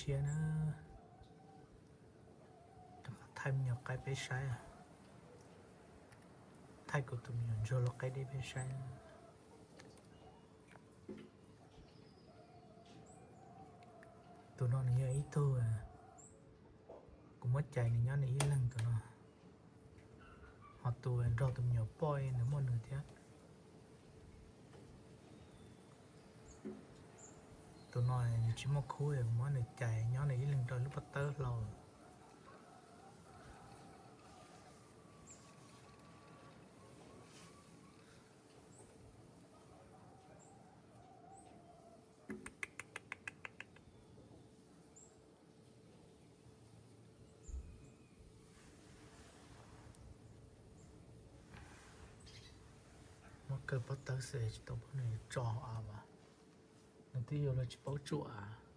Siab na, rov qab thaij me nyuam qaib peb saib, thaij kuv tus me nyuam ntsuag lub qaib dib peb saib. Tus no nws yog ib tug kuv muab cais nws nyob nws ib leeg tus no, ho tus nrog tus me nyuam poj nws muaj nws thiab. Tus no nws tsis muaj khub, kuv muab nws cais nyob nws ib leeg rau lub pob tawb hlau. Muab kaw pob tawb xwb tsis tau paub nws tso hauv av as. Nws twb yog los tsis paub tsuam.